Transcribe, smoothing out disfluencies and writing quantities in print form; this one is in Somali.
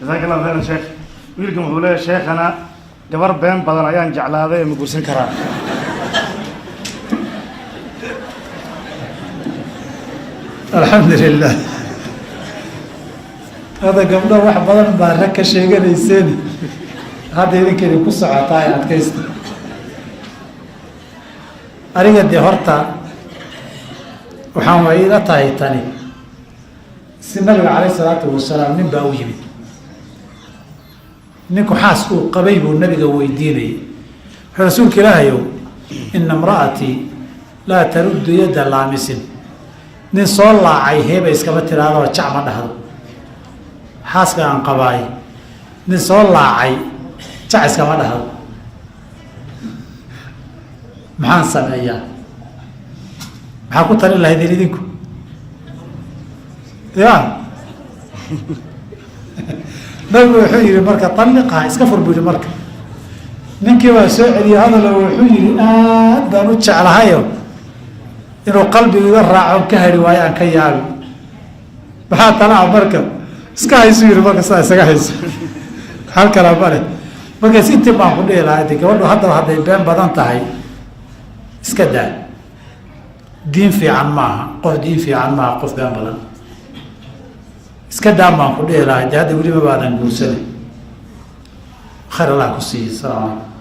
Jazaaka Allahu khayran, sheekh. Wiilkan wuxuu leeyahay: "Sheekhana, gabar been badan ayaan jeclaaday ee ma guursan karaa?" Alxamdu lilah. Hadda gabdho wax badan baa rag ka sheeganayseen, hadda idinka idinku socotaa ee adkaysta. Aniga dee horta waxaan way ila tahay tani si nabiga calayh isalaatu wasalaam nin baa u yimid. Ninku xaas uu qabay buu nabiga weydiinayay. Wuxuu: "Rasuulka Ilaahayow, ina imra'atii laa taruddu yadda laamisin." Nin soo laacay heeba iskama tiraadoo jac ma dhahdo. Xaaska aan qabaay nin soo laacay jac iskama dhahdo, maxaan sameeyaa? Maxaa ku talin lahaydeen idinku? Ya nabigu wuxuu yihi marka: "Talliqha, iska fur," buu yihi. Marka ninkii baa soo celiyey hadalo, wuxuu yihi: "Aad baan u jeclahayo, inuu qalbigu iga raaco ka hari waayo aan ka yaabi. Maxaa talaa?" Marka "Iska haysu," yihi. Marka sidaa isaga hayso, hal kala male. Markaas intii baan ku dhihi lahaa de gabadhu haddaba hadday been badan tahay, iska daa. Diin fiican maaha, qof diin fiican maaha qof been badan. Iska daa baan ku dhihi lahaa. De hadda weliba baadan guursanay. Khayr Allah ku siiye. Salaam calaykum.